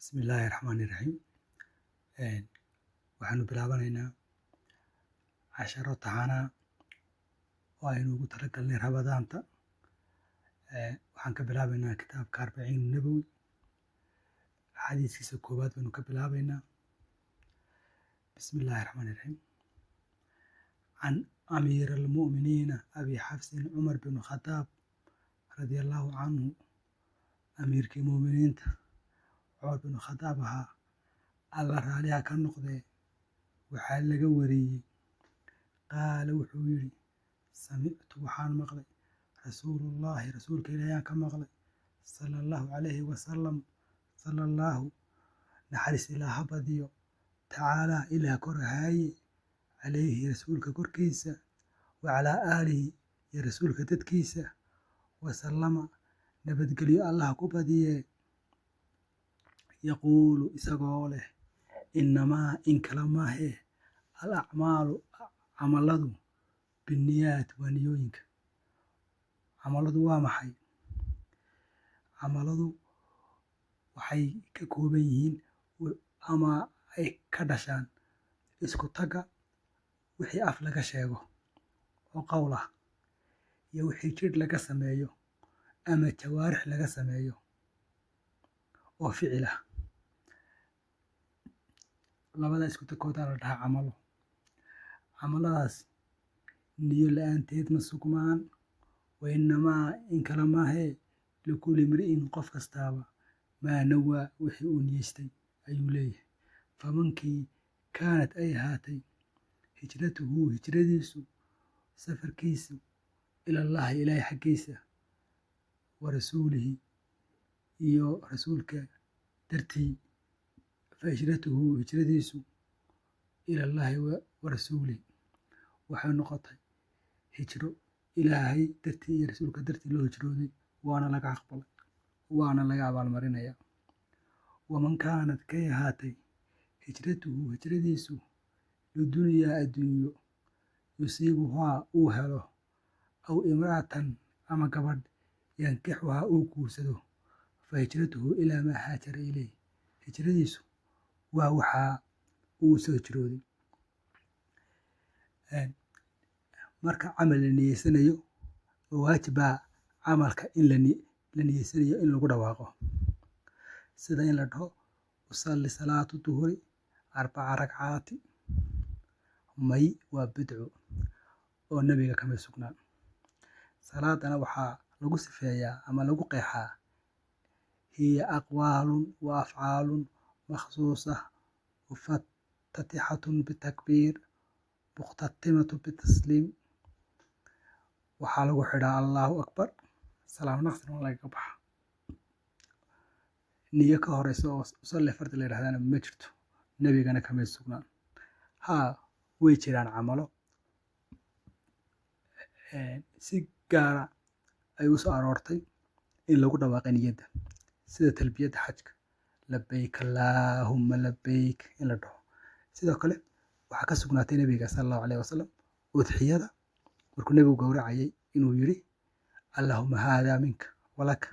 Bismillaahi Raxmaani Raxiim. Waxaanu bilaabanaynaa casharo taxanaa oo aynu ugu talagalnay Ramadaanta. Waxaan ka bilaabaynaa kitaabka Arbaciin Nabawi. Xadiiskiisa koowaad baynu ka bilaabaynaa. Bismillaahi Raxmaani Raxiim. Can Amiir almu'miniina Abi Xafsin Cumar bin Khadaab radiyallaahu canhu, amiirkii mu'miniinta Cumar bin Khadaab ahaa, Alla raaliha ka noqdee, waxaa laga wariyey qaala, wuxuu yidhi: samictu, waxaan maqlay, rasuulullaahi, rasuulka Ilaahay aan ka maqlay, sala Allahu calayhi wasalam, sala Allahu, naxariis Ilaah ha badiyo, tacaalaa, Ilaah kor ahaaye, calayhi, rasuulka korkiisa, wa calaa aalihi, iyo rasuulka dadkiisa, wasalama, nabadgelyo Allah ku badiyee, yaquulu, isagoo leh: innamaa, in kale maahee, al acmaalu, camaladu, binniyaat, waa niyooyinka. Camaladu waa maxay? Camaladu waxay ka kooban yihiin ama ay ka dhashaan isku tagga wixii af laga sheego oo qowl ah iyo wixii jidh laga sameeyo ama jawaarix laga sameeyo oo ficil ah. Labada isku tagkooda la dhahaa camalo. Camaladaas niyo la-aanteed ma sugmaan. Wa innamaa, in kale maahee, likulli imri'in, qof kastaaba, maa nawaa, wixii uu niyeystay ayuu leeyahay. Famankii kaanat, ay ahaatay, hijratuhu, hijradiisu, safarkiisu, ilallaahi, Ilaahay xaggiisa, wa rasuulihi, iyo rasuulka dartii, fa hijratuhu, hijradiisu, ilallaahi wa rasuulihi, waxay noqotay hijro Ilaahay dartii iyo rasuulka dartii loo hijrooday, waana laga aqbalay, waana laga abaalmarinaya. Waman kaanad, kay ahaatay, hijratuhu, hijradiisu, lidunyaa, adduunyo, yusiibuhaa, uu helo, aw imra'atan, ama gabadh, yankixuhaa, uu guursado, fa hijratuhu ilaa maa haajara ilayh, hijradiisu waa waxaa uu soo hijrooday. Marka camal la niyeysanayo, waajib baa camalka in la niyeysanayo in lagu dhawaaqo, sida in la dhaho usalli salaatu duhri arbaca ragcaati? May, waa bidco oo nabiga kama sugnaan. Salaadana waxaa lagu sifeeyaa ama lagu qeexaa: hiya aqwaalun wa afcaalun makhsuusa, mufatatixatun bitakbiir, mukhtatimatun bitasliim. Waxaa lagu xidhaa Allahu akbar, salaam naqsina waa lagaga baxa. Niyo ka horeysa oo usalli fardi la yidhahdana ma jirto, nebigana kamay sugnaan. Haa, way jiraan camalo si gaara ay u soo aroortay in lagu dhawaaqay niyadda, sida talbiyadda xajka, labbayk allaahumma labbayk, in la dhaho. Sidoo kale waxaa ka sugnaatay nebiga sala Allahu alayhi wasalam udxiyada markuu nebigu gowracayay inuu yidhi: allahuma haadaa minka walaka,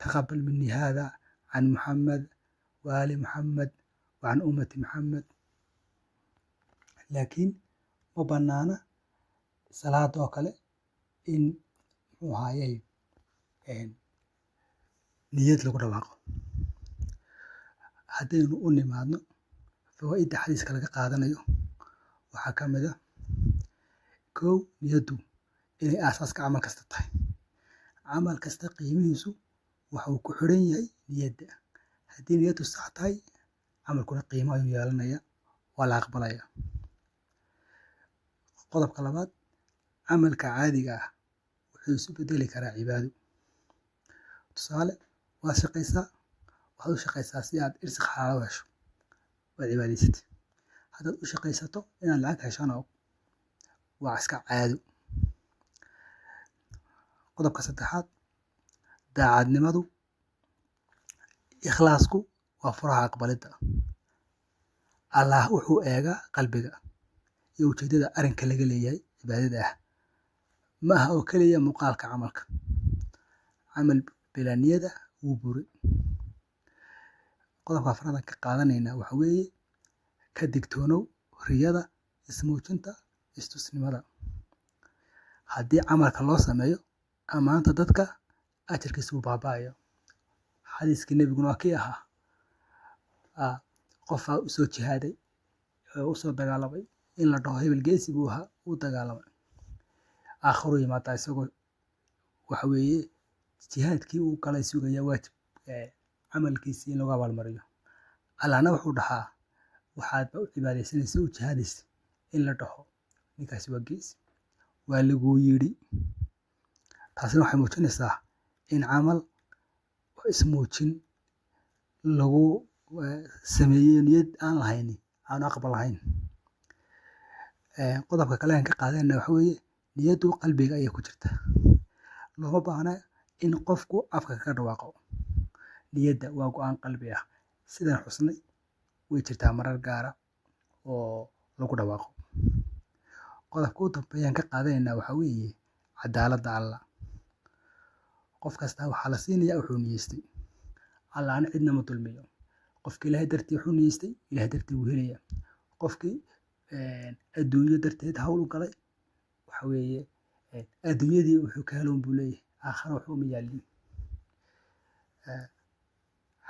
taqabal minii haada can Muxamed wa aali Muxamed wa can ummati Muxamed. Laakiin ma banaana salaada oo kale in, muxuu ahaayey, niyad lagu dhawaaqo. Haddaynu u nimaadno fawaa'idda xadiiska laga qaadanayo, waxaa ka mid ah: kow, niyaddu inay aasaaska camal kasta tahay. Camal kasta qiimihiisu waxa uu ku xidhan yahay niyadda. Haddii niyaddu sax tahay, camalkuna qiimo ayuu yeelanaya, waa la aqbalaya. Qodobka labaad, camalka caadiga ah wuxuu isu bedeli karaa cibaado. Tusaale, waad shaqaysaa, waxaad u shaqaysaa si aad irsiq xalaal u hesho, waad cibaadaysatay. Haddaad u shaqaysato inaad lacag heshana, waa iska caado. Qodobka saddexaad, daacadnimadu, ikhlaasku, waa furaha aqbalidda. Allah wuxuu eegaa qalbiga iyo ujeedada arrinka laga leeyahay cibaadada ah, ma aha oo keliya muuqaalka camalka. Camal bilaa niyada wuu buray. Qodobka afraad aan ka qaadanaynaa waxa weeye ka digtoonow riyada, ismuujinta, istusnimada. Haddii camalka loo sameeyo ammaanta dadka, ajarkiisa wuu baaba'ayo. Xadiiskii nebiguna waa kii ahaa, qofaa u soo jihaaday oo u soo dagaalamay in la dhaho hebel geesi buu ahaa, uu dagaalamay. Aakhiru yimaadaa isagoo waxa weeye jihaadkii uu galay sugaya waajib camalkiisii in lagu abaalmariyo. Allahna wuxuu dhahaa waxaad ba u cibaadaysanaysa u jihaadaysa in la dhaho ninkaasi waa geesi, waa laguu yidhi. Taasina waxay muujinaysaa in camal ismuujin lagu sameeyey niyad aan lahayni aan aqbal lahayn. Qodobka kale aan ka qaadanayna waxa weeye niyaddu qalbiga ayay ku jirtaa. Looma baahna in qofku afka kaga dhawaaqo. Niyadda waa go'aan qalbi ah. Sidaan xusnay way jirtaa marar gaara oo lagu dhawaaqo. Qodobka u dambeeya aan ka qaadanayna waxa weeye cadaaladda Allah. Qof kasta waxaa la siinayaa wuxuu niyeystay. Allahna cidna ma dulmiyo. Qofkii Ilaahay dartii wuxuu niyeystay, Ilaahay dartii wuu helayaa. Qofkii adduunyo darteed hawl u galay, waxa weeye adduunyadii wuxuu ka helo buu leeyahay, aakhira waxba uma yaalin.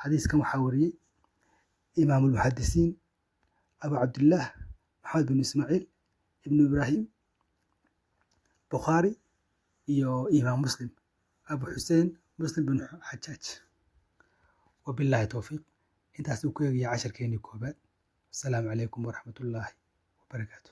Xadiiskan waxaa wariyey Imaam al-Muhaddisiin Abu Cabdillaah Maxamed bin Ismaaciil ibnu Ibraahim Bukhaari iyo Imaam Muslim Abu Xuseen Muslim bin Xajaaj. Wabillahi towfiiq. Intaas uu ku eegaya casharkeenii koobaad. Asalaamu calaykum waraxmatullaahi wabarakaatu.